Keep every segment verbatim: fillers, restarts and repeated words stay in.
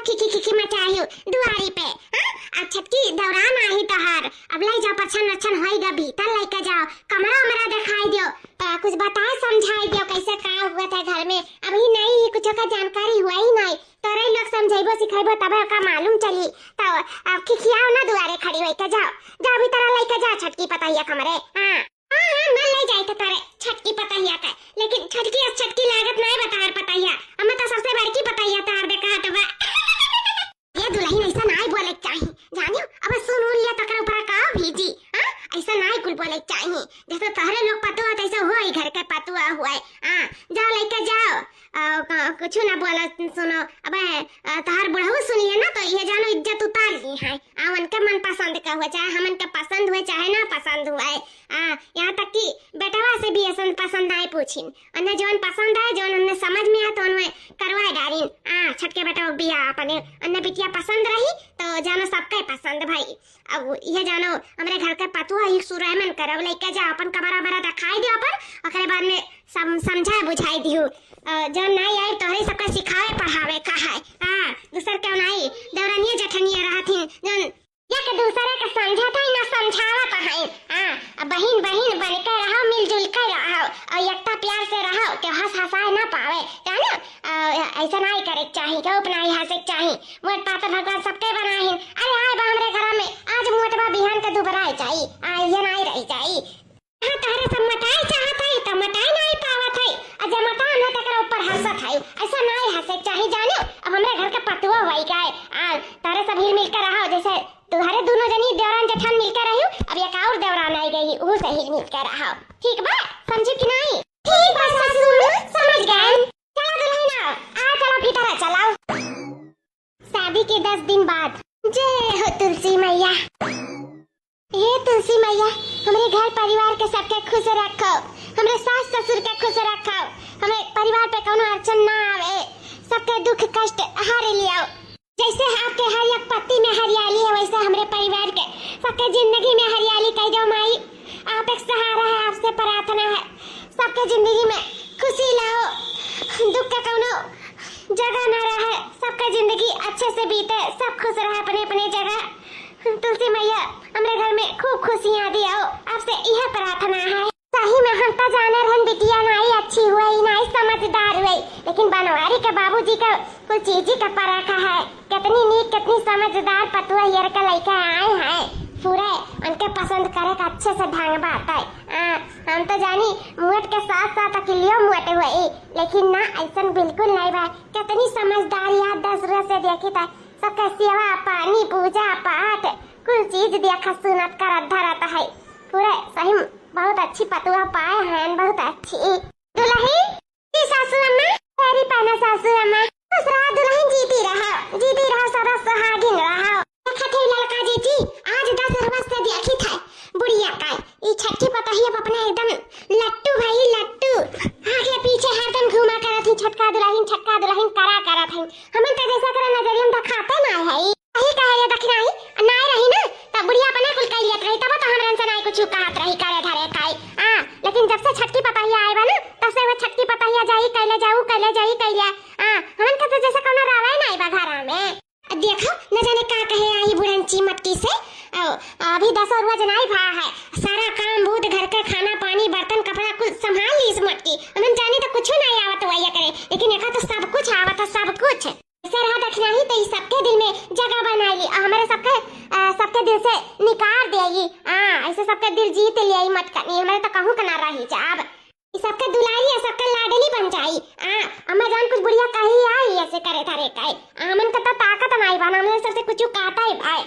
खिखी खिखी मचायू दुआरी पे, हाँ? अब छटकी देवरान आही तहार, अब लइ जाओ, परछन वरछन होई गा, भीतर लइके जाओ, कमरा उमरा देखाई दियो, आ, कुछ बताए समझाई दियो, कैसे का हुआ था घर में, अभी नई ही कुछ का जानकारी हुआ ही नहीं, तोरे लोग समझाइबो सिखाइबो तबे ओका मालूम चली। तो अब खिखियाओ ना दुआरे खड़ी होई के, जाओ, जाओ भीतर लइके जाओ छटकी पतहिया कमरे, हाँ। हाँ, हाँ, मन लइ जाई तो तोरे छटकी पतहिया के, लेकिन छटकी अस छटकी लागत नाई बा तहार पतहिया। अम्मा तो सबसे बड़की पतहिया तहार देखात बा। ये दुलहिन ऐसा नाई बोले के चाही, जानियो, अब सुन उन लिया तकर ऊपर का भीजी, हाँ? ऐसा नाई कुल बोले के चाही, जैसे तोहरे लोग पतुआ तैसे हुआ ही घर के पतुआ हुआ, हाँ? जाओ लइके जाओ, आ, क-, कुछ ना बोला सुनो, अबे, आ, तहार बुढ़ऊ सुनिए ना तो ये जानो इज्जत उतार ली है, आ उनके मन पसंद का हुआ, चाहे हमन के पसंद हुए, चाहे ना पसंद हुए, आ, यहाँ तक कि बेटवा से भी ऐसन पसंद आए पूछिन। उन्हें जौन पसंद आए, जौन उन्हें समझ में आए, तो उन्हें करवाए डारिन। आ, छटके बेटवा बिया अपने, उन्हें बिटिया पसंद रही, तो जानो सबके पसंद भाई। अब ये जानो, हमरे घर के पतुआ ही सुरैमन करब, लइके जा अपन कमरा बरा दिखाई दे अपन, ओकरे बाद में सम-, समझाए बुझाई दिहू। अ, जौन नाई आई, तोहरे सबके सिखावे पढ़ावे का है। आ, दूसर के नाई, देवरनिया जेठनिया रहत ही, जौन या के दूसरे के समझत है, ना समझावत है। हाँ, अब बहिन बहिन बन के रहो, मिलजुल के रहो, और एकता प्यार से रहो, केहू हंस हंसाए ना पावे, जानो? और ऐसा नाई करे के चाही, केहू पे नाई हंसे के चाही। मोट पातर भगवान सबके बनाए हैं। अरे आए बा हमरे घर में, आज मोट बा, बिहान के दुबराए जाई, आ ये नाई रह जाई। हाँ, तहरे सब मटाए चाहत है, तो मटाए नाई पावत है, आ जे मटान है, तकरा ऊपर हंसत है। ऐसा नाई हंसे के चाही, जानो? अब हमरे घर के पतुआ हुई गए, आ तहरे सब हिल मिल के रहो, जैसे तोहरे दोनों जनी देवरान जेठान मिलके रही, अब एक और देवरान आई गई, उहू से हिल मिलके रहो। ठीक बा? समझू कि नहीं? ठीक बा सासू, समझ गए। चला दुलहिन आओ, आ चला भीतर आ, चलाओ। शादी के दस दिन बाद। जय हो तुलसी मैया। हे तुलसी मैया, हमरे घर परिवार के सबके खुश रखो, हमरे सास ससुर के खुश रखो, हमरे परिवार पे कौनो अड़चन ना आवे, सबके दुख कष्ट हर लियाओ। जैसे आपके हर एक पत्ती में हरियाली है, वैसे हमरे परिवार के सबके जिंदगी में हरियाली कई दो माई। आप एक सहारा है, आपसे प्रार्थना है, सबके जिंदगी में खुशी लाओ, दुख का कौनो जगह ना रहे, सबके जिंदगी अच्छे से बीते, सब खुश रहे अपने अपने जगह। तुलसी मैया, हमरे घर में खूब खुशियाँ दियाओ, आपसे यह प्रार्थना है। सही में हम तो जाने रहन बिटिया नाई अच्छी हुई, नाई समझदार हुई, लेकिन बनवारी के बाबूजी का कुल चीजी का परख है। कितनी नीक, कितनी समझदार पतुआ हियर के लइके आए हैं। पूरे उनके पसंद करे का अच्छे से ढंग बात है। आ, हम तो जानी मुअट के साथ साथ अकिलियो मुअट हुई, लेकिन ना, ऐसन बिल्कुल नहीं बा। कितनी समझदार यार, दस रोज से देखी था, सबके सेवा पानी, पूजा पाठ, कुल चीज देखत सुनत करत धरत है। पूरे सही में बहुत अच्छी पतुआ पाए हैं, बहुत अच्छी। दुलही, जी सासू अम्मा, पैरी पहना सासू अम्मा। खुश रहा दुलहिन, जीती रहा, जीती रहा, सदा सुहागिन रहा। देखत है ललका जीजी, आज दस रोज से देखी था बुढ़िया का, ई छटकी पतहिया अपने एकदम लट्टू भाई लट्टू, आगे पीछे हरदम घूमा करत ही, छटका दुलहिन, छटका दुलहिन करा करत है। हमन तो जैसा करे नजरियम तो खाते ना है। यही कहे ये दखिनाही, नाय रही ना, तब बुढ़िया अपने कुल कह लियत रही, तब तो हमरन से नाय कुछ कहत रही, करे धरे खाई। हाँ, लेकिन जब से छटकी पतहिया आए बा ना, तब से वो छटकी पतहिया जाई कैले जाऊ, कैले जाई कैले। हाँ, हमन के तो जैसे कौनो रवे नाय बा घरा में। देखो, न जाने का कहे आई बुढ़ंची मटकी से। अ, अभी दस रोज नाय भा है, सारा काम बूत, घर के खाना पानी, बर्तन, कपड़ा कुल संभाल ली इस मटकी। हमन जानी तो कुछ नाय आवत हुआ ये करे, लेकिन एका तो सब कुछ आवत है, सब कुछ। ऐसे रहा दखिनाही तो ई सबके दिल में जगह बनाई ली, और हमारे सबके, अ, सबके दिल से निकार देई। हाँ, ऐसे सबके दिल जीत लिया ई मटकनी, हमारे तो कहूँ के ना रही जाब। ई सबके दुलारी और सबके लाडली बन जाई। आ, अम्मा जान कुछ बुढ़िया कही आई ऐसे करे धरे काई। आ, हमन के तो ताकत नाई बा, हमने सबसे कुछ कहता ही भाई।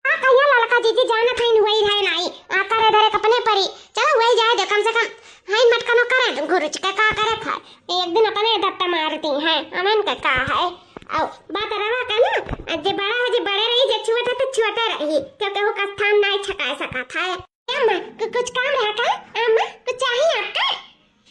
आ, कहिया ललका जीजी जानत हईन हुई है नाई। आ, करे धरे के अपने परी। चलो वही जाए दे, कम से कम हाइन मटकनो करे दो, गुरुजी के का करे खाए। एक दिन अपने धप्पे मारती हैं, हमन के का है। आओ, बात रवा का ना, जे बड़ा है, जे बड़े रही, जे छोटे तो छोटे रही, क्योंकि वो का स्थान नाई छका सकत है। ए अम्मा, कु-, कुछ काम रहा का? अम्मा, कुछ चाहिए आपका?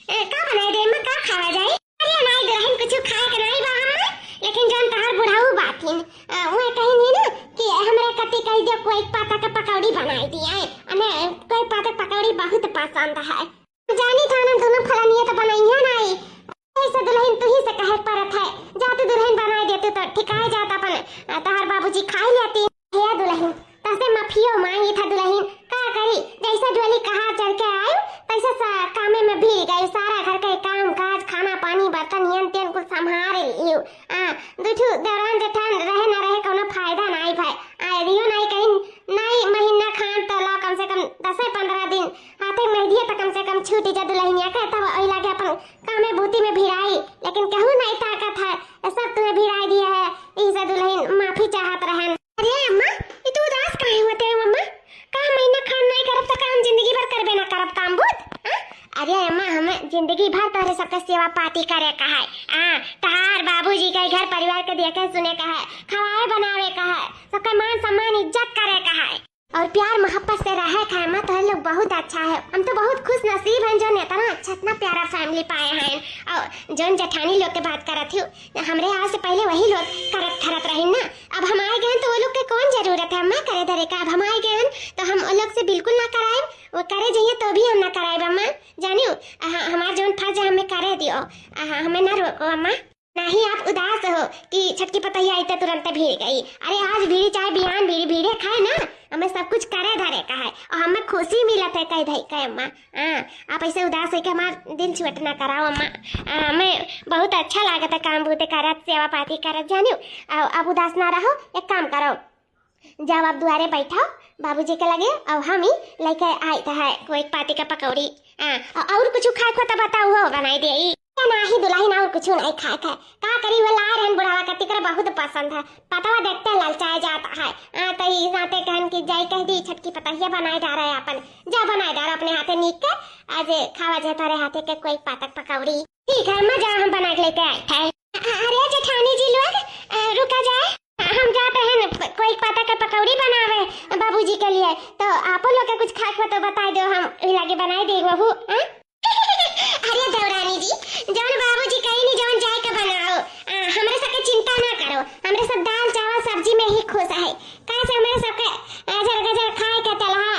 ए, का बनाई दे अम्मा, का खावा जाए? अरे नाई दुलहिन, कुछ खाए के नाई बा अम्मा, लेकिन जौन तहार बुढ़ऊ बाथिन, अ, वो कहिन ही ना कि हमरे कति कही दे कोई पाता के पकौड़ी बनाई दिए, अने कोई पाता के पकौड़ी बहुत पसंद है। जानी था ना दोनों फलनिया तो बनाइए नाई, ऐसे दुलहिन तू ही से कहे परत है, जा तू दुलहिन बनाई देती तो ठिकाए जाता अपन जी खाई लेती। हे दुलहिन, तसे माफियो मांगी था दुलहिन, का करी, जैसे डोली कहार चढ़ के आयु, तैसे सा-, कामे में भीड़ गयु, सारा घर के काम काज, खाना पानी, बर्तन, येन तेन कुल संभार लियु। आ, दुठु देवरान जेठान रहे न रहे, कौनो फायदा नाई भाई। आ, यदियो नाई कहीं, नाई महीना खान तो ला कम से कम दसे पन्द्रह दिन, हाथे मेहदिया तो कम से कम छूटी जा दुलहिनिया के, तब ओई लागे अपन कामे बूती में भिड़ाई, लेकिन केहू नाई ताकत है, सब तुम्हें भिड़ाई दिया है, इसे दुलहिन माफी चाहत रहन। अरे अम्मा, ई तू उदास काहे होते हो अम्मा? का महीना खान नाई करब त का हम जिंदगी भर करबे ना करब काम बूत? हाँ? अरे अम्मा, हमें जिंदगी भर तोहरे सबके सेवा पाती करे का है। हाँ, तहार बाबूजी के घर परिवार के देखे सुने का है, खवाए बनावे का है, सबके मान सम्मान इज्जत करे का है। और प्यार मोहब्बत से रहे खाए में तोहरे लोग बहुत अच्छा है। हम तो बहुत खुश नसीब हैं जो इतना अच्छा, इतना प्यारा family पाए हैं। और जौन जेठानी लोग के बात करत हूँ, हमरे आए से पहले वही लोग करत धरत रही ना। अब हम आए गए तो वो लोग के कौन जरूरत है अम्मा करे धरे का? अब हम आए गए हैं तो हम वो लोग से बिल्कुल ना कराएब, वो करे जाइए तो भी हम ना कराएब अम्मा। जानियो, अहा, हमार जौन फर्ज है हमें करे दियो, अहा, हमें ना रोको अम्मा। नाही आप उदास हो कि छटकी पतैया आई तो तुरंत भीड़ गई। अरे आज भीड़ चाहे बिहान भीड़, भीड़े खाए ना, हमें सब कुछ करे धरे का है और हमें खुशी मिलत है कह धई के अम्मा। हाँ, आप ऐसे उदास होके हमार दिल छोट ना कराओ अम्मा। आ, हमें बहुत अच्छा लागत है काम बूते करत, सेवा पाती करत जानियो। आ, अब उदास ना रहो, एक काम करो, जाओ आप दुआरे बैठो बाबूजी के लगे, और हम ही लेके आए तो है कोई पाती का पकौड़ी। हाँ, और, और कुछ खाए को तो बताओ हो बनाई दे। नाही दुलहिन और कुछ नहीं खाए थे। का करी, वो लाए रहन बुढ़ावा का, तिकरा बहुत पसंद है। पतवा देखते ललचाए जाता है। आ, तो ई नाते कहन कि जाई कह दी छटकी पतहिया बनाए डारे अपन। जा बनाए डारे अपने हाथे नीक के, आज खावा जे तारे हाथे के कोई पातक पकौड़ी। ठीक है, मजा हम बना के लेके आए थे। अ-, अरे जेठानी जी लोग, अ, रुका जाए। हम जाते हैं न, प-, कोई पातक का पकौड़ी बनावे बाबूजी के लिए। तो आप लोग के कुछ खाए को तो बताई दो, हम ई लागे बनाई दे वहू, हाँ? अरे देवरानी जी, जौन बाबूजी कही नी, जौन जाए के बनाओ, आ, हमरे सबके चिंता ना करो, हमरे सब दाल चावल सब्जी में ही खुश है। काहे से हमरे सबके अजर गजर खाए के तलहा,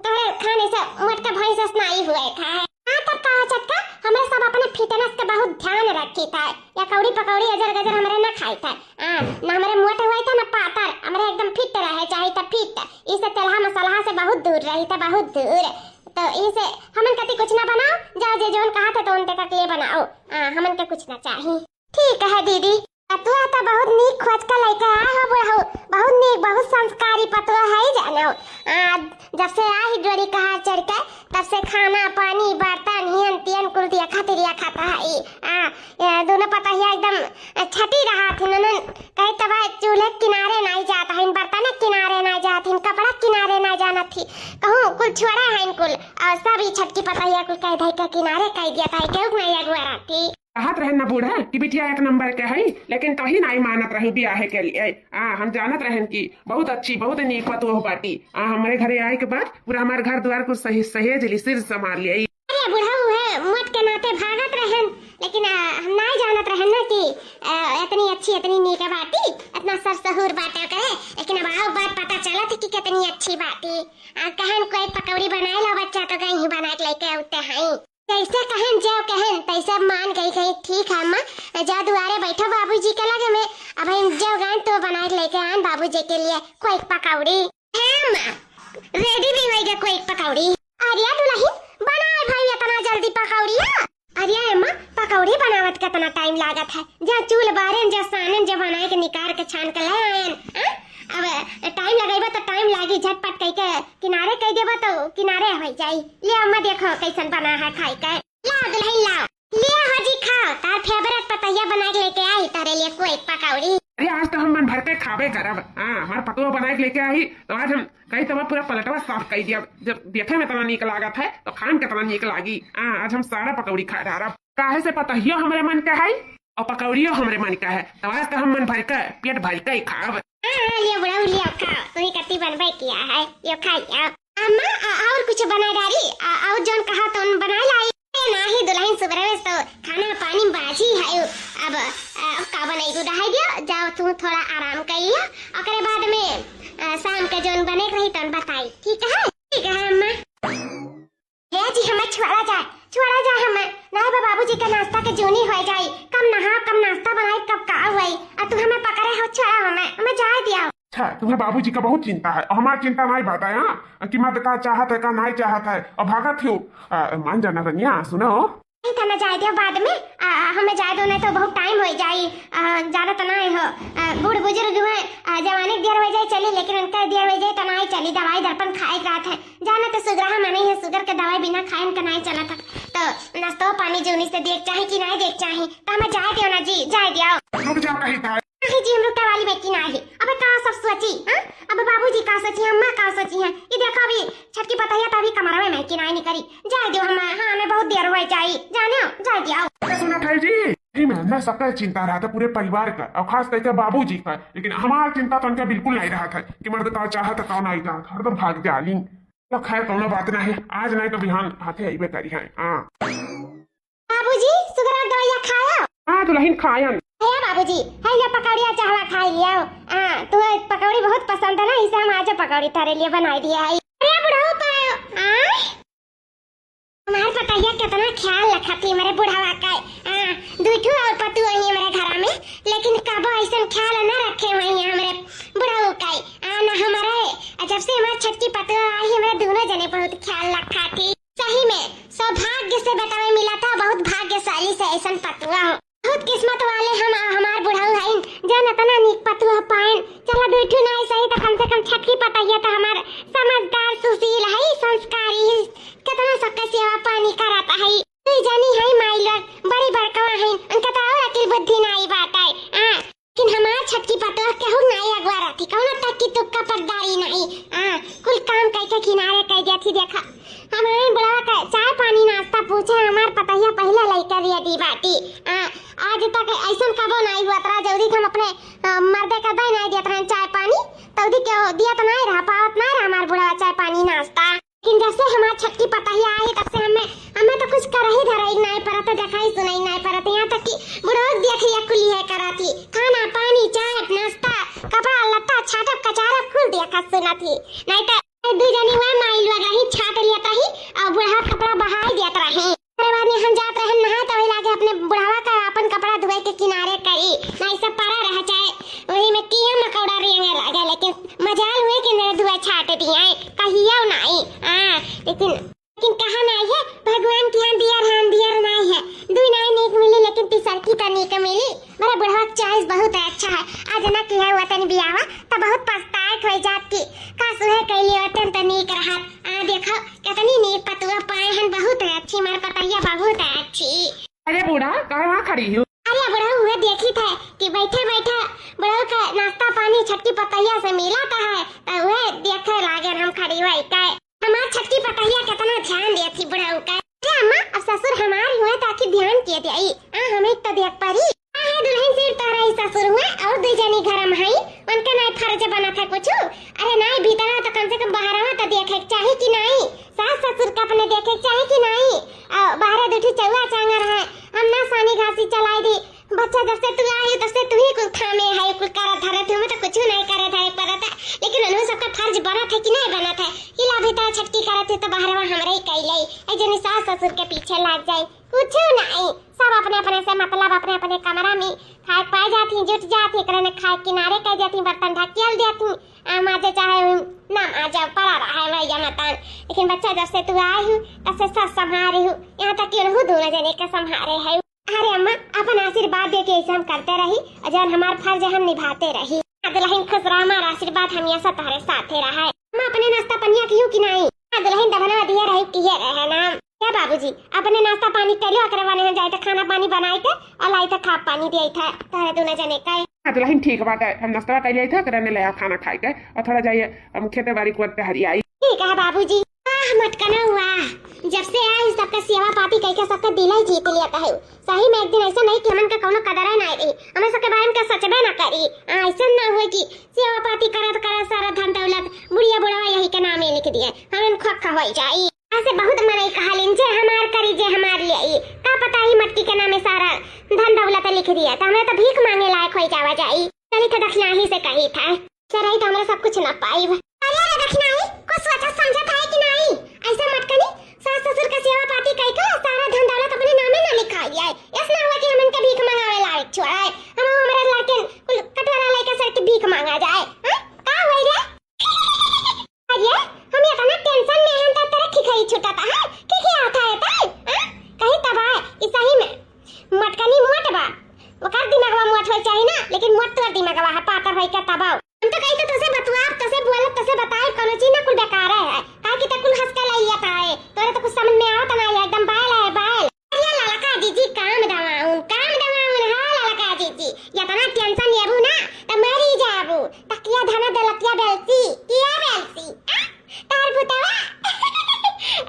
तोहरे खाने से मोटका भैंस अस नाई हुए खाए। हाँ तब कहा छटका, हमरे सब अपने fitness के बहुत ध्यान रखी था, या कौड़ी पकौड़ी अजर गजर हमरे ना खाई था। आ, ना हमरे मोट हुए था ना पातर, हमरे एकदम fit रहे चाही था fit। इसे तेलहा मसाला से बहुत दूर रही था, बहुत दूर। तो इसे हमन कति कुछ ना बनाओ, जाओ जे जौन कहा थे तो उनते का के बनाओ। आ, हमन के कुछ ना चाही। ठीक है दीदी, पतुआ तो बहुत नीक खोज के लेके आए हो बुढ़ऊ, बहुत नीक, बहुत संस्कारी पतुआ है जानो। आ, जब से आई डोरी कहार चढ़ के, तब से खाना पानी बर्तन हियन तियन कुल दिया खातिर या खाता है। आ, ये दोनों पतहिया एकदम छटी रहा थी, उन्होंने कहे तब चूल्हे किनारे नहीं जाता है, बर्तन किनारे नहीं जाता है, कपड़ा किनारे नहीं जाना थी, कहूँ कुल छोड़ा है कुल, और सब ई छटकी पतहिया कुल कह धई के किनारे कह दिया था, केहू नहीं अगुआ रहती। कहत रहन ना बूढ़ा कि बिटिया एक नंबर के है, लेकिन तही नाई मानत रहू बियाहे के लिए। आ, हम जानत रहन कि बहुत अच्छी, बहुत नीक पतोह बाटी। आ, हमरे घरे आए के बाद पूरा हमार घर द्वार कुल सही, सहेज ली, सिर संभाल लिया। अरे बुढ़ऊ है, मत के नाते भागत रहन, लेकिन, आ, हम नाई जानत रहन ना कि, आ, इतनी अच्छी, इतनी नीक बाटी, इतना सर सहूर बाटे करे, लेकिन अब आओ बात पता चलत कि कितनी अच्छी बाटी। आ, कहन कोई पकौड़ी बनाए ला बच्चा तो कहीं बना के लेके आते हैं। जैसे कहन, जब कहन, तैसे मान गई, गई, "ठीक है अम्मा, जा दुआरे बैठो बाबूजी के लगे में, अब हम जब गए तो बना के लेके आन बाबूजी के लिए कोई पकौड़ी।" "है अम्मा, ready भी होई गया कोई पकौड़ी।" "अरे दुलहिन, बनाए भाई इतना जल्दी पकौड़िया?" "अरे अम्मा, पकौड़ी बनावत कितना time लागत है, जा चूल बारेन, जा सानेन, जा बनाए के निकार के छान के ले आयन, हाँ? अब time लगेबा तो time लागी, झटपट कह के किनारे कह देबा तो किनारे हो जाई। ले अम्मा देखो कैसन बना है खाई के।" "लाओ दुलहिन लाओ, ले हो जी खाओ, तार favourite पतैया बना के लेके आई तारे लिए कोई पकौड़ी।" "अरे आज तो हम मन भर के खाबे करब, हाँ, हमार पतोह बना के लेके आई तो आज हम कही तब पूरा पलटवा साफ कर दिया, जब देखे में इतना नीक लागत है तो खान कितना नीक लागी। हाँ, आज हम सारा पकौड़ी खा डारब, काहे से पतहियो हमरे मन का है और पकौड़ियो हमरे मन का है, तो आज तो हम मन भर के, पेट भर के ही खाब।" "हाँ, हाँ, लियो बुढ़ऊ, लियो खाओ, तुम्हें कति बनबे किया है, लियो खा लियो।" "अम्मा, आ, और कुछ बना डारी, आ, और जौन कहा तो बना लाई।" "ए, नाही दुलहिन, सुबह में तो खाना पानी बाजी है, अब, आ, अब का बनाई, तू रह दियो, जाओ तू थोड़ा आराम कर लियो, ओकरे बाद में, आ, शाम के जौन बने के रही तौन बताई, ठीक है?" "ठीक है अम्मा।" "हे जी, हमें छोड़ा जाए, छोड़ा जाए हमें, नहीं बा बाबूजी के नाश्ता के जूनी हो जाई, कब नहा, कब नाश्ता बनाई, कब का हुई, आ तू हमें पकड़े हो, छोड़ा हमें, हमें जाए दिया।" अच्छा, तुम्हें बाबूजी का बहुत चिंता है, हमार चिंता नाहीं बात है, हाँ? कि मर्द का चाहत है, का नाहीं चाहत है, अब भागत हो। आ, मान जाना रनिया, सुनो। नहीं था, मैं जाए दियो बाद में, आ, हमें जाए दो, नहीं तो बहुत टाइम होइ जाई। आ, जाना तो नाहीं हो, आ, बूढ़ बुजुर्ग हुए, आ, जवानी के देर होइ जाए चली, लेकिन उनका देर होइ जाए तो नाहीं चली, दवाई दर्पण खाए के रहत है। जाना तो सुगरहा मने है, सुगर के दवाई बिना खाए उनका नाहीं चला था। तो नाश्तो पानी जूनी से देख चाही कि नाहीं देख चाही, तो हमें जाए दियो ना जी, जाए दियो। रुक जाओ, कही था। नहीं जी, हम रुकने वाली बेटी ना है। अबे का सब सोची, हाँ? अबे बाबूजी का सोची, अम्मा का सोची है? ये देखो अभी छटकी पतहिया तो अभी कमरवे में कि नाहीं निकरी। जाए दियो हम, हाँ, हमें बहुत देर होइ जाई। जाने हो, जाए दियो। क्या सुना था जी? नहीं मैं ना सबका चिंता रहा था पूरे परिवार का, और खास करके बाबूजी का, लेकिन हमार चिंता तो उनका बिल्कुल नाहीं रहा था कि मर्द का चाहत है, कौन आई जात, हरदम भाग जाली। तो खैर, कौनो बात नाहीं, आज नाहीं तो बिहान हाथे अइबे करी है। हाँ। बाबूजी, सुगरा दवाइया खाया? हाँ दुल्हन, खायन। भैया बाबूजी, है ले पकौड़िया चाहवा खाई लियाओ। हाँ, तू पकौड़ी बहुत पसंद है ना, इसे हम आज पकौड़ी तारे लिए बनाई दिया है। अरे बुढ़ऊ पायो, हाँ? हमार पतैया कितना ख्याल रखत ही मेरे बुढ़वा का। हाँ, दुई ठो और पतु है मेरे घर में, लेकिन कबो ऐसन ख्याल न रखे हुए हैं मेरे बुढ़ऊ का। आ, ना हमारे, जब से हमार छटकी पतु आई, हमारे दोनों जने बहुत ख्याल रखत ही। सही में सौभाग्य से बेटवा मिला था, बहुत भाग्यशाली से ऐसन पतुआ हो। बहुत किस्मत वाले हम, हमार बुढ़ऊ हईन, जौन इतना नीक पतुआ पाएन। चला दुई ठो नाहीं सही, तो कम से कम छटकी पतैया तो हमार समझदार, सुशील है, संस्कारी है, कितना सबके सेवा पानी करत है। दुई जनी है माई लोग, बड़ी बड़कवा है, उनका तो और अकिल बुद्धि नाहीं बात है। हाँ, लेकिन हमार छटकी पतोह केहू नाहीं अगवा रहती, कौनो तक्की तुक्का पटदारी नाहीं। हाँ, कुल काम कइके किनारे कइ देती। देखा, हमार बुढ़वा का चाय पानी नाश्ता पूछे, हमार पतैया पहिले लइके दे दी बाटी। हाँ, आज तक ऐसन कबो नाहीं हुआ तरा जल्दी हम अपने, अ, मर्दे का दे नाहीं देत रहन चाय पानी, तौदी के दिया तो नाहीं रहा, पावत नाहीं रहा हमार बुढ़वा चाय पानी नाश्ता। लेकिन जब से हमार छटकी पतहिया आई, तब से हमें, हमें तो कुछ करही धरही नाहीं परत, देखाई सुनाई नाहीं परत। यहाँ तक कि बुढ़ऊ देख लिया, कुल ये करत ही, खाना पानी, चाय, नाश्ता, कपड़ा लत्ता, छाटब कचारब, कुल देखत सुनत ही। नाहीं तो दुई जनी हुआ माई लोग रही, छाट लियत रही और बुढ़वा कपड़ा बहाई देत रही। अरे बाद में हम जात रहन नहाए, तो वही लागे अपने बुढ़वा का अपन कपड़ा धोए के किनारे करी, नाहीं सब परा रह जाए, वही में कीड़ा मकोड़ा रेंगे लागे। लेकिन मजाल हुए कि मेरे धुआ छाट दिए, कहियो नाहीं। हाँ, लेकिन, लेकिन कहा नाहीं है, भगवान के यहाँ दियर है, अंधियर नाहीं है। दुई नाहीं नीक मिली, लेकिन तीसरकी तो नीक मिली। मेरे बुढ़वा का choice बहुत अच्छा है। आज ना किया हुआ तनी बियाहवा, तो बहुत पछताए खोई जात की। काश उहे कैली होतन तो नीक रहत। आ देखो, कितनी नीक पतुआ पाए हैं, बहुत है अच्छी, हमार पतैया बहुत है अच्छी। अरे बूढ़ा, कहाँ वहाँ खड़ी हो? अरे बुढ़ऊ, हुए देखी थे कि बैठे बैठे बुढ़ऊ का नाश्ता पानी छटकी पतैया से मिला था है, तो हुए देखे लागे हम खड़ी हुई का। हमार छटकी पतैया कितना ध्यान देती बुढ़ऊ का। अरे अम्मा, अब ससुर हमार हुए ताकि ध्यान के दे आई। आ, हमें तो देख परी। आ है दुल्हन, सिर्फ तोहरा ही ससुर हुए और दुई जनी घर में हई, उनका नाहीं फर्ज बनत है कुछ। अरे नाहीं भीतरा तो कम से कम बाहरवा तो देखे के चाही कि नाहीं? सास ससुर का अपने देखे के चाही कि नाहीं? आ, बाहर दुठी चौआ चांगर है, हम ना सानी घासी चलाई दी। बच्चा जब से तू आई, तब से तू ही कुल थामे है, कुल करत धरत, हमें तो कुछ नाहीं करे धरे परत है, लेकिन उन्हों सबका फर्ज बनत है कि नाहीं बनत है? कि ला भीतर छटकी करत है तो बाहरवा हमरे ही कैले, ऐ जनी सास ससुर के पीछे लाग जाए, कुछ नाहीं, सब अपने अपने से मतलब, अपने अपने कमरा में खाए पाए जाती, जुट जाती, एकरे ने खाए किनारे कर जाती, बर्तन ढकेल देती, आ माजे चाहे ना माजे, पड़ा रहा है वही जनातान। लेकिन बच्चा जब से तू आई हूँ, तब से सब संभारे हूँ, यहाँ तक कि उन्हों दोनों जने के संभारे है। अरे अम्मा, अपन आशीर्वाद दे के ऐसे हम करते रही, और जौन हमार फर्ज है हम निभाते रही। आ दुल्हन खुश रहा, हमार आशीर्वाद हमेशा तोहरे साथे रहे। अम्मा, अपने नाश्ता पनिया कियो कि नाहीं? आ दुल्हन दबना दिया रही, किए रहे ना। क्या बाबूजी, अपने नाश्ता पानी कर लो, अकरे वाले हम जाए तो खाना पानी बनाए के और लाई तो खा पानी दिए था तोहरे दोनों जने का। आ दुल्हन ठीक बात है, हम नाश्ता कर लिया था, करने ले आ खाना खाए के और थोड़ा जाइए हम खेते बाड़ी को टहरी आई। ठीक है बाबूजी। आह मटकना हुआ, जब से आई सबका सेवा पाती कह के सबका दिल ही जीत लिया कहे। सही में एक दिन ऐसा नहीं कि हमन का कौनो कदर है ना रही, हमें सबके बारे में का सोचबे ना करी। आ, ऐसा ना हुए कि सेवा पाती करत करत सारा धन दौलत बुढ़िया बुढ़वा यही के नामे लिख दिए, हमन खोखा हो जाई। ऐसे बहुत मनई कहलिन, "जे हमार करी, जे हमार ले आई।" का पता ही मटकी के नामे सारा धन दौलत लिख दिया, तो हमें तो भीख मांगे लायक हो जावा जाई। चली तो दक्षिणाही से कही था, सराई तो हमरा सब कुछ ना पाइब। अरे रे दक्षिणाही, कुछ सोचत समझत है कि नाहीं? ऐसा मत करी, सास ससुर का सेवा पाती कई के सारा धन दौलत अपने नामे ना लिखा लिया है। ऐसा ना हुआ कि हमन के भीख मंगावे लायक छोड़ा है। हम हमारे लड़के कुल कटोरा लेके सर के भीख मांगा जाए, हैं? तोर दिमागवा है पातर होई के तबाव। हम तो कही तो तोसे बतुआब, तोसे बोलब, तोसे बताई, कोनो चीज ना कुल बेकार है। काहे कि ते कुल हंस के लइया था है। तोरे तो कुछ समझ में आवत ना है, एकदम बैल है, बैल। अरे ललका जीजी, calm down, calm down, हाँ ललका जीजी। इतना tension लेबू ना, त मरी जाबू। तकिया धना दलकिया बेलसी, किया बेलसी? आ? तार भुतवा?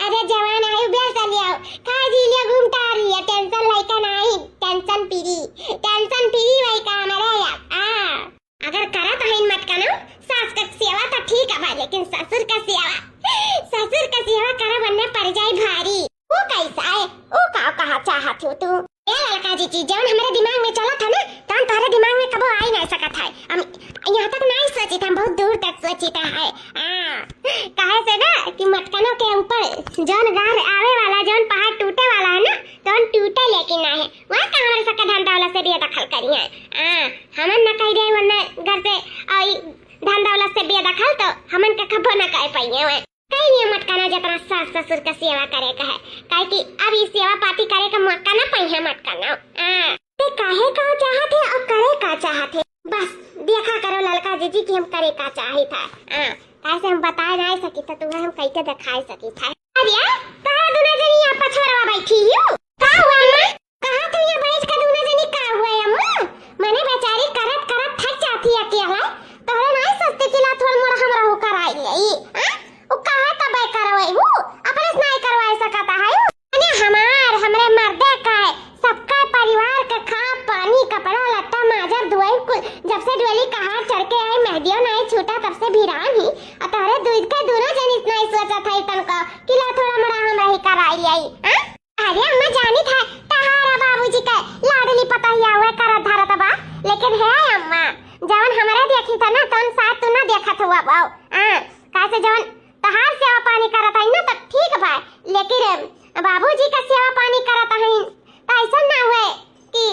अरे जवान आयु, बेल चली आओ। खा जी लिया, घूम टहर लिया, tension लइका नाही, tension free, tension free वही काम है यार। आ। अगर करत हईन मटकनो, सास क सेवा त ठीक है भाई, लेकिन ससुर क सेवा, ससुर क सेवा करे वरना पड़ जाई भारी। ऊ कैसा है? ऊ का कहा चाहत हो तू? ए ललका जीजी, जौन हमरे दिमाग में चलत है ना, तौन तोहरे दिमाग में कबो आई नहीं सकत है। हम यहाँ तक नहीं सोचित, हम बहुत दूर तक सोचित है। हाँ, काहे से ना कि मटकनों के ऊपर जौन गार आवे वाला, जौन पहाड़ टूटे वाला है ना, तौन टूटे लेकिन ना है। वहाँ का हमारे सबके धन दौलत से बेदखल करी है। हाँ, हमन न कह दे वरना घर से आई धन दौलत से बेदखल तो हमन के कबो न कह पाइए। वह कहीं नहीं मटकाना जितना सास ससुर का सेवा करे का है, काहे कि अब ई सेवा पाती करे का मौका ना पाई है मटकाना। हाँ, ते काहे का चाहत है और करे का चाहत है, बस देखा करो ललका जीजी कि हम करे का चाहित है। हाँ, काहे से हम बताए नहीं सकी था तुम्हें, हम कैसे दिखाए सकी था। अरे, कहा दुना जनी यहाँ पछोरवा बैठी हो? का हुआ अम्मा? कहा तू यहाँ बैठ के दुना जनी का हुआ अम्मा? मने बेचारी करत करत थक जाती है अकेला। तोहरे नहीं सोचते कि ला थोड़ मोड़ हमरा हो कराई ले। हाँ? उ काहे तबे करवाई हूँ? अपने से नहीं करवाए सकता है उ? मने हमार, हमरे मर्दे का है, सबका परिवार का खा, पानी, कपड़ा, लत्ता, माजर, धोई कुल। जब से डोली कहार चढ़ के आई, मेहदियो नहीं छूटा, तब से भिरान ही। और तोहरे दूध के दोनों जन इतना ही सोचा था इतन को कि ला थोड़ा मोड़ा हमरा ही कराई ले आई। हाँ? अरे अम्मा जानी था, तहारा बाबूजी के लाडली पतोहिया हुए करत धरत बा, लेकिन हे अम्मा, जवन हमरे देखी था ना, तवन शायद तू ना देखत हुआ बाऊ। हाँ, काहे से जवन तहार सेवा पानी करत हई ना, तो ठीक बा, लेकिन बाबूजी का सेवा पानी करत हई, तो ऐसा ना हुए कि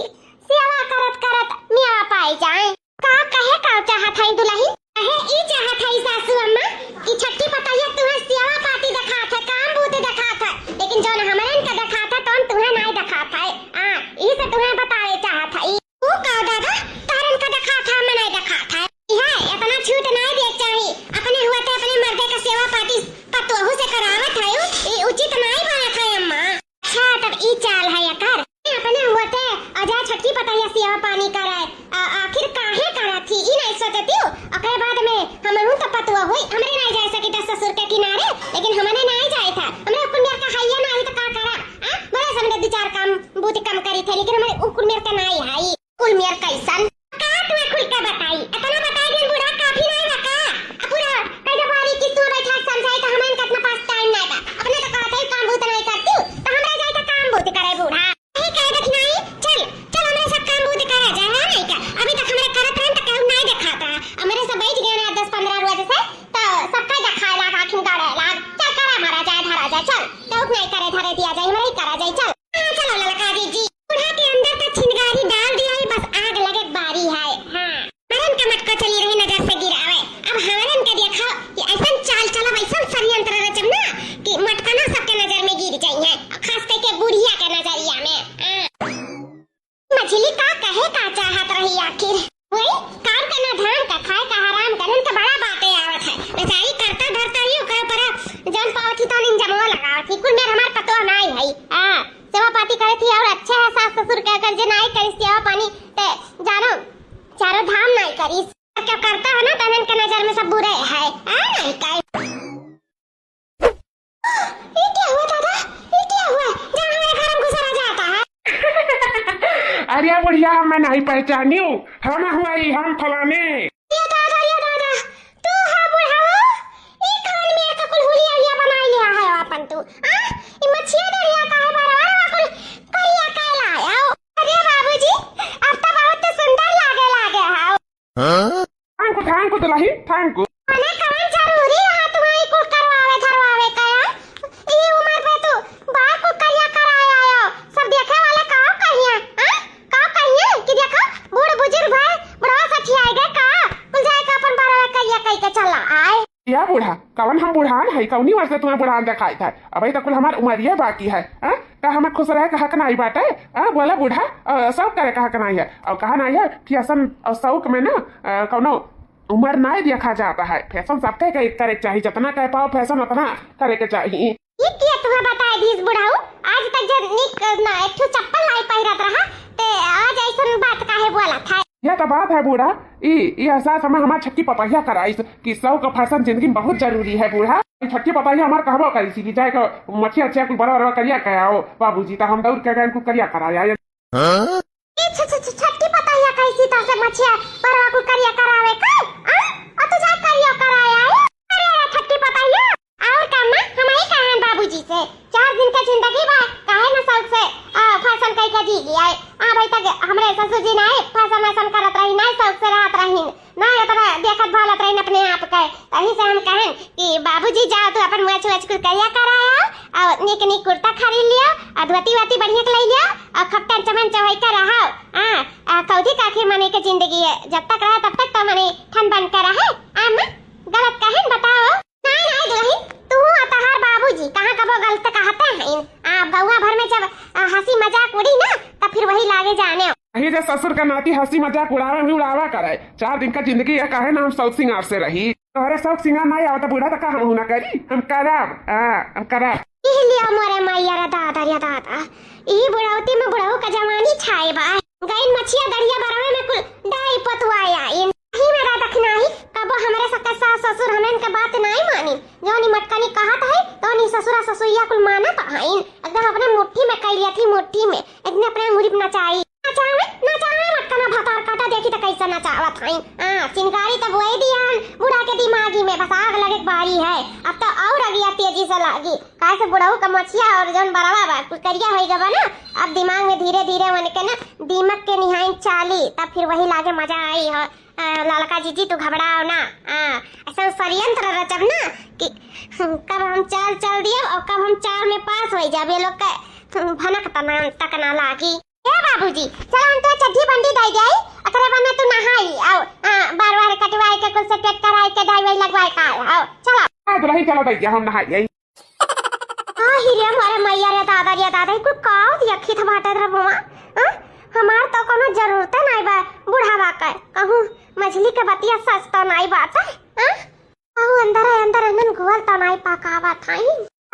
सेवा करत करत मेवा पाई जाए। का कहे का चाहत हई दुलही? कहे ई चाहत हई सासू अम्मा कि छठी पतैया तुहे सेवा पाती देखात है, काम बूते देखात है, लेकिन जौन हमरन के देखात है, तौन तुहे नाई देखात है। आ, ई से तुहे बतावे चाहत हई। ऊ का दादा, तहरन के देखात है, हमें नाई देखात है। इहे, इतना छूट नाई देख चाही। अपने हुआ ते अपने मर्दे का सेवा पाती पतोहू से करावत है, ई उचित नाई बनत है अम्मा। अच्छा, तब ई चाल है एकर। अपने हुआ ते अजा छठी पतैया सेवा पानी करे, आ, आखिर काहे करत थी, ई नहीं सोचती हूँ। ओकरे बाद में हमहू तो पतुआ हुई, हमरे नहीं जाए सकी था ससुर के किनारे, लेकिन हमने नहीं जाए था। हमरे कुल मेर का हैया नहीं तो का करा? आ? बड़े समझे दो चार काम बूते कम करी थे, लेकिन हमरे उ कुल मेर का नहीं है। कुल मेर कैसन? का तुम्हें खुल के बताई? इतना बताई दिन बूढ़ा काफी नहीं बा का? अब पूरा कह दे बारी कि तू बैठा समझाई तो हमन कितना पास टाइम नहीं बा। अपने तो कहते ही काम बूत नहीं करती हूँ, तो हमरा जाए तो काम बूत करे बूढ़ा। यही कह दे कि नहीं, चल, चल हमरे सब काम बूत करा जाए, है नहीं का? अभी तक हमरे करत रहन तो कहूँ नहीं देखात रहा। हमरे सब बैठ गए ना दस पन्द्रह रोज से, तो सबका देखाए लाग, आखिन दौड़े लाग। चल करा मारा जाए, धरा जाए, चल। तो नहीं करे धरे दिया जाए, हमरे ही करा जाए, चल। हाँ, चलो ललका दीदी, बूढ़ा के अंदर तो छिनगारी डाल दिया है, बस आग लगे बारी है। हाँ, मरन का मटको चली रही नजर से गिरावे। अब हमरन के देखो कि ऐसन चाल चलब, ऐसन षड्यंत्र रचब ना कि मटकना सबके नजर में गिर जाई है, खास करके बुढ़िया के नजरिया में। हाँ। मछली का कहे का चाहत रही आखिर? वही काम का ना धाम का, खाए का हराम का, उनके बड़ा बातें आवत है। बेचारी करता धरता ही ओकरे ऊपर जौन पावत ही तौन इंजमवा लगावत ही। कुल मेर हमार पतोह नाई है। हाँ, सेवा पाती करे थी और अच्छे है सास ससुर के, अगर जे नाई करी सेवा पानी ते जानो चारों धाम नाई करी। क्या करता है ना, तनन के नजर में सब बुरे है। हाँ, नहीं कहे। ये क्या हुआ दादा? ये क्या हुआ? जहाँ हमारे घर में घुसा रह जाता है। अरे बुढ़िया, मैं नहीं पहचानी हूँ। हम हुआ ही, हम फलाने। ये दादा, ये दादा, तू हा बुढ़ाओ? ये कौन मेरे का कुल हुलिया हुलिया बना लिया है अपन तू? आ? ये मछिया दरिया का है बरवा कुल करिया का लाया हो? अरे बाबूजी, अब तो बहुत सुंदर लागे लागे हो। हाँ? Thank you, thank you दुलही, thank you। मने कवन जरूरी रहा तुम्हारी कुल करवावे धरवावे का, हाँ? ई उम्र पे तू बाल कुल करिया कराए आयो, सब देखे वाले का कहिया, हाँ? का कहिया कि देखो बूढ़ बुजुर्ग भाई बुढ़वा सठियाए गए का, कुल जाए का अपन बरवा करिया कह के चला आए। या बूढ़ा, कवन हम बुढ़ान है, कौनी वर्ष तुम्हें बुढ़ान देखाई था? अबे तो कुल हमार उमरिया बाकी है, हाँ? त हमें खुश रहे के हक नाई बाटे? आ, बोला बूढ़ा, आ, शौक करे के हक नाई है। और कहा नाई है, फैशन और शौक में ना, आ, कौनो उम्र नाई देखा जाता है। फैशन सबके के-, करे के चाही, जितना कह पाओ फैशन उतना करे के चाही। ई के तुहे बताए दीस बुढ़ऊ? आज तक जब निक ना एक ठो चप्पल नाई पहिरत रहा, ते आज ऐसन बात काहे बोलत है? यह तो बात है बूढ़ा, ई, ई एहसास हमें हमार छक्की पतहिया कराइस कि शौक और फैशन जिंदगी में बहुत जरूरी है बूढ़ा। ई छक्की पतहिया हमार कहबो करी सी कि जाए के मछिया छिया कुल बड़ा बड़ा करिया के आओ बाबूजी, तो हम दौड़ के गए कुल करिया कराया। हाँ? ए छ-, छ-, छ-, छक्की पतहिया कैसी तो से मछिया बड़ा कुल करिया करावे का? आ? और तू जाए करिया कराया है? अरे, अरे, छक्की पतहिया। और का माँ, हम ही कहेन बाबूजी से, चार दिन का जिंदगी बा, काहे ना शौक से, आ, फैशन कई का जी लिया है। आ भाई, तक हमरे ससुर जी ना है, फैशन वैशन करत रही, ना शौक से रहत रही, ना इतना देखत भालत रही अपने आप के। तही से हम कहेन कि बाबूजी जाओ, तू अपन मोछ वोछ कुल करिया कराया, और निक निक कुर्ता खरीद लियो, और धोती वोती बढ़िया के ले लियो, और खूब टंच मंच होई के रहो। हाँ, आ, कौथी काकी मने के जिंदगी है, जब तक रहे तब तक तो मने ठन बन के रहे। आ माँ, गलत कहेन बताओ। नाहीं, नाहीं दुलहिन, तू और तहार बाबूजी कहाँ कबो गलत कहते हैं। आ, गौवा भर में जब, आ, हँसी मजाक उड़ी ना, तब फिर वही लागे जाने। अही जे ससुर का नाती हँसी मजाक उड़ावे भी उड़ावा करे। चार दिन का जिंदगी है, काहे ना हम शौक सिंगार से रही। तोहरे शौक सिंगार नाहीं आवत बूढ़ा, तो का हम ना करी? हम करब, हाँ, हम करब। इह लिया मोरे मैया रे दादा रे दादा, इही बुढ़ौती में बुढ़ऊ का जवानी छाए बा। गइन मछिया दरिया बरवे में कुल डाई पतुआए आइन। ही में राधा खिनाही, कबो हमरे सबके सास ससुर हमन के बात नाई मानी। जौन ई मटकनी कहत है, तौन ई ससुरा ससुरिया कुल मानत हईन। एकदम अपने मुट्ठी में कइ लिया थी, मुट्ठी में। एकदम अपने अंगुरी पे नचाई। नचावे, नचावे मटकना भतार काटा, देखी त कैसे नचावत हईन। हाँ, चिनगारी त बोए दिया हन, बूढ़ा के दिमागी में बस आग लगे के बारी है। अब तो और अगिया तेजी से लागी। काहे से बुढ़ऊ का मछिया और जौन बरवा बा, कुल करिया होई गवा ना, अब दिमाग में धीरे धीरे उनके ना दीमक के निहाइन चाली, तब फिर वही लागे मजा आई हो। आ, ललका जीजी तू घबराओ ना, आ, ऐसा षड्यंत्र रचब ना कि कब हम चाल चल दियब और कब हम चाल में पास होई जाब, ये लोग के भनक तना तक ना लागी। ए बाबूजी, चल हम तो चड्ढी बंडी दे जाई, ओकरे बाद में तू नहाई, आओ, आ, बार बार कटवाए के कुल से पेट कराए के डाई वाई लगवाए का, आओ, चलो। आ, दुलही चलो भैया, हम नहाई आई। आ, ही रे, मोरे मैया रे दादा रे दादा, ई कुल का देखित बाटे रे बुआ? हाँ? हमार तो कोनो जरूरते नाई बा बुढ़ावा के। कहूँ मझली के बतिया सच तो नाई बाटे, हाँ? कहूँ अंदर है, अंदर अंगन घुअल तो नाई पकावत हई।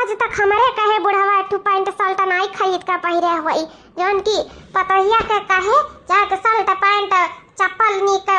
आज तक हमरे कहे बुढ़ावा एक ठो पैंट शर्ट नाई खरीद के पहिरे होई, जौन की पतोहिया के कहे जाके शर्ट पैंट चप्पल नीक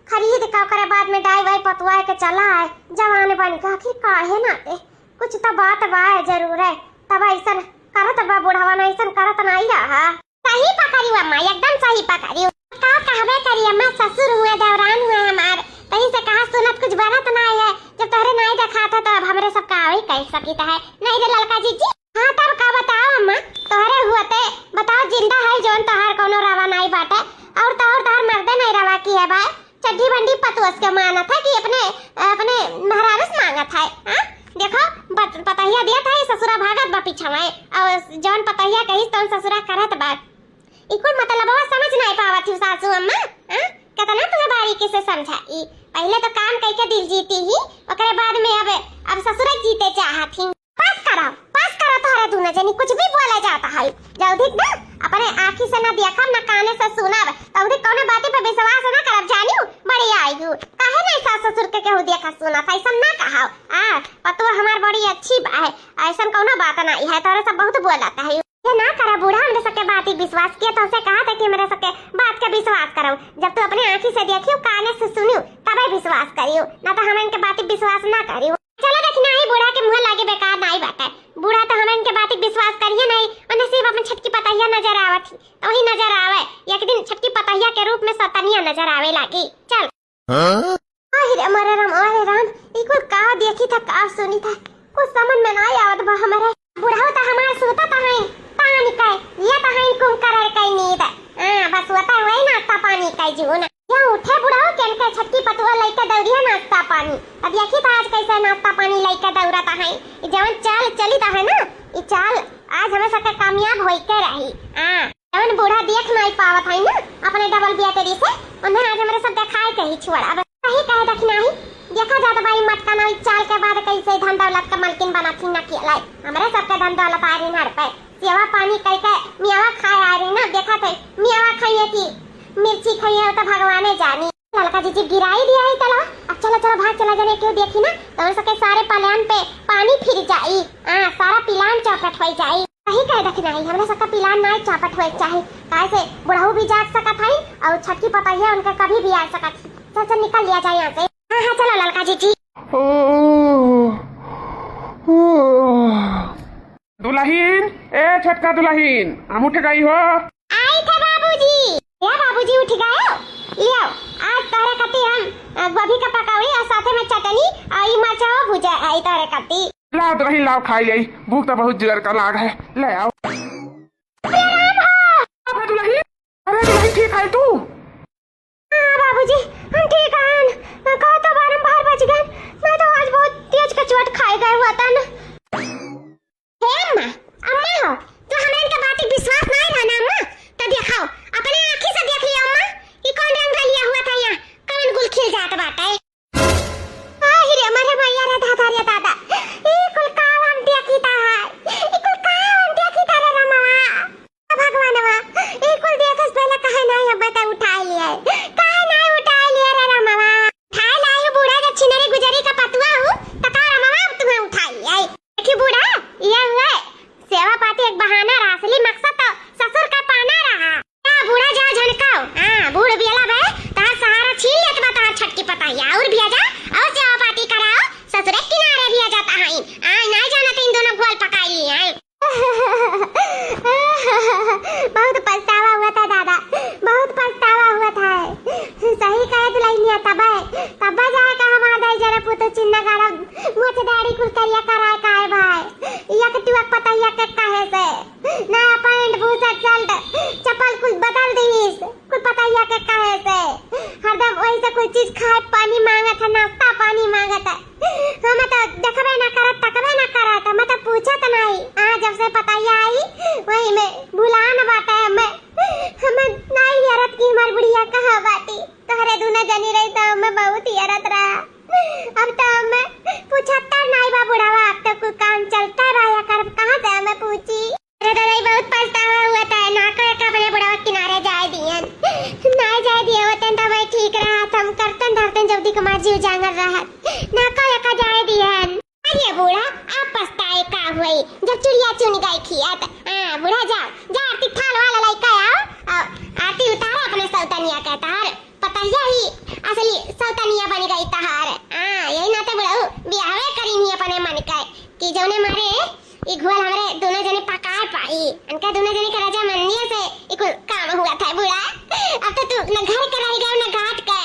खरीद के ओकरे बाद में डाई वाई पतुआ के चला आए, जवान बन के। आखिर काहे ना दे? कुछ तो बात बा जरूर है, तब ऐसन करत बा बुढ़वा, ना ऐसन करत नाई रहा। सही पकड़ी अम्मा, एकदम सही पकड़ी। का कहबे करी अम्मा, ससुर हुए, देवरान हुए हमार, तही से कहा सुनत कुछ बनत नाई है। जब तोहरे नाई देखात है तो अब हमरे सब का वही कह सकित है। नहीं रे ललका जीजी। हाँ तब का बताओ अम्मा, तोहरे हुअते बताओ, जिंदा है जौन तोहार कौनो रवा नाई बाटे, और तो और तोहार मर्दे नाई रवा की है भाई। चड्ढी बंडी पतोस के मानत है कि अपने, अपने मेहरारू से मांगत है, हाँ? देखो, बत-, पतहिया दिया था, ये ससुरा भागत बा पीछा में, और जौन पतहिया कही तौन ससुरा करत बा। ई कुल मतलबवा समझ नाई पावत ही सासू अम्मा, हाँ? कितना तुम्हें बारीकी से समझाई। पहले तो काम कई के दिल जीती ही, ओकरे बाद में अब, अब ससुरा जीते चाहत ही। पास करो, पास करो, तोहरे दूनो जनी कुछ भी बोले जाता है। जल्दी ना अपने आँखी से ना देखब, ना काने से सुनब, तौदी कौनो बाती पे विश्वास ना करब, जानियो? बड़ी आयु, काहे नहीं सास ससुर के केहू देखा सुनत है, ऐसन ना कहाओ। आ, पतोह हमार बड़ी अच्छी बा है, ऐसन कौनो बात नहीं है, तोहरे सब बहुत बोलत है। ये ना करा बूढ़ा, हमरे सबके बाती विश्वास किया, तो उसे कहा था कि हमरे सबके बात के विश्वास करो। जब तू अपने आँखी से देखियो, काने से सुनियो, तबे विश्वास करियो, ना तो हम इनके बाती विश्वास ना करियो। चलो देखी नाही, बूढ़ा के मुँह लागे बेकार नाही बाटे। बूढ़ा तो हमन के बात विश्वास करिए नहीं, उन्हें सिर्फ अपन छटकी पतहिया नजर आवत ही, तो वही नजर आवे। एक दिन छटकी पतहिया के रूप में सतनिया नजर आवे लागी। चल। हाँ? आहि रे मोरे राम, आहि राम, ई कुल का देखी था, का सुनी था, कुछ समझ में ना आवत बा हमरे। बुढ़ऊ तो हमार सूतत हईन, तान के, ये तो हईन कुम करर के नींद। हाँ, बस वो तो वही नाश्ता पानी के जून। या उठे बुढ़ऊ के इनके छटकी पतुआ लइके दौड़िया नाश्ता पानी। अब देखी तो आज कैसे नाश्ता पानी लइके दौड़त हईन। ई जवन चाल चलित है ना, ई चाल आज हमें सबके कामयाब होई के रही। हाँ, जवन बूढ़ा देख नाई पावत हईन ना अपने डबल बेटरी से, उन्हें आज हमरे सब देखाए के ही छोड़। अब सही कहे देखी नाही, देखा जात बा ई मटका ना, ई चाल के बाद कैसे धन दौलत के मालकिन बनत ही ना किया लाई। हमरे सबके धन दौलत आ रही हड़ पे। सेवा पानी कइ के मियावा खाए आए रही ना, देखा थे मियावा खाइए कि मिर्ची खाइए, वो तो भगवाने जानी। ललका जीजी गिराई दिया है तलो। अब चलो, चलो, भाग चला जाने, क्यों देखी ना, तो उन सबके सारे पलान पे पानी फिर जाई। हाँ, सारा पिलान चौपट हो जाई। सही कहे दखिनाही, हमरा सबका पिलान ना चौपट होए के चाही, काहे से बुढ़ऊ भी जाग सकत हई और छटकी पतैया उनका कभी भी आ सकत ही। चल, चल, निकल लिया जाए यहाँ से। हाँ, हाँ, चलो ललका जीजी। ओ, ओ। दुलहिन, ए छोटका दुलहिन, हम उठ गई हो। आई थे बाबूजी। या बाबूजी उठ गए हो? लियो, आज तोहरे खातिर हम, अ, गोभी का पकौड़ी और साथे में चटनी और ई मरचा भुजा है तोहरे खातिर। लाओ दुलहिन, लाओ खाई जाई, भूख तो बहुत जोर का लाग है, ले आओ। अरे दुलहिन, अरे दुलहिन, ठीक है तू? हाँ बाबूजी, हम ठीक हन। कहा तो बारम्बार बज गए, मैं तो आज बहुत तेज का चोट खाए गए हुआ था ना। हे अम्मा, अम्मा हो, तो हमरा इनका बात पे विश्वास नहीं रहा ना अम्मा, तो दिखाओ, अपने आँखी से देख लियो अम्मा, कि कौन रंग लिया हुआ था यहाँ, कौन गुल खिल जात बाटे। आहि रे हमरे मैया रे दादा रे दादा, ई कुल का हम देखी ता है, ई कुल का हम देखी ता रे रमवा। भगवानवा, ई कुल देखस पहले काहे नाही हमें त उठाए लिए? काहे नाही उठाए लिए रे रमवा? उठाए लाई बूढ़ा, जब छिनरी गुजरी का पतुआ हूँ, त का रमवा तुम्हें उठाए लिए? देखी बूढ़ा, ये हुए, सेवा पाती एक बहाना रहा, असली मकसद तो ससुर का पाना रहा। जा बूढ़ा, जा झनकाओ। हाँ, बूढ़ बियला बे, तहार सहारा छीन लेत बा तहार छटकी पतैया। और बिया जा, और सेवा पाती कराओ, ससुरे किनारे बिया जाता है। आय, नाही जाना तीन दोनों घोल पकाई ली है। बहुत पछतावा हुआ था दादा, बहुत पछतावा हुआ था। सही कहे दुलहिनिया, तबे, तबे जाए का हमार दाई जरा पुतो चिन्ना गाड़ा, मोछ दाढ़ी कुल करिया कराए का है भाई। यक टुअक पतैया के कहे से, नया पैंट, बुशर्ट, शर्ट, चप्पल कुल बदल दीस। कुल पतैया के कहे से, हरदम वही से कोई चीज खाए पानी मांगत है, नाश्ता पानी मांगत है। हमें तो देखबे ना करत, तकबे ना करत, हमें तो पूछत नहीं। हाँ, जब से पतैया आई, वही में भुलान बाटे हमें। हमें नहीं यारत कि हमार बुढ़िया कहाँ बाटी। तोहरे दूनो जनी रही तो हमें बहुत यारत रहा। अब तो हमें पूछता नहीं बा बुढ़ावा, अब तो कुल काम चलता रहा, कर कहाँ से हमें पूछी? अरे दादा, ई बहुत पछतावा हुआ था, ना को एक अपने बुढ़ावा किनारे जाए दियन, ना जाए दिए होते तो भाई ठीक रहा, हम करतन धरतन जब दिक मार जीव जांगर रहा, ना को एक जाए दियन। अरे बूढ़ा, आप पछताए का हुई, जब चिड़िया चुन गई खियात। हाँ बूढ़ा, जा, जा आरती थाल वाला लइका आओ, आओ, आरती उतारा अपने सौतनिया के, तहार पतैया ही असली सौतनिया बन गई तहार। हाँ, यही नाते बुढ़ऊ बियाहवे करी नहीं अपने मन के, कि जौने मारे ई घोल हमरे दोनों जने पकाए पाई। इनका दोनों जने के रजामंदिया से ई कुल काम हुआ था बूढ़ा। अब तो तू न घर के रह गए, न घाट के।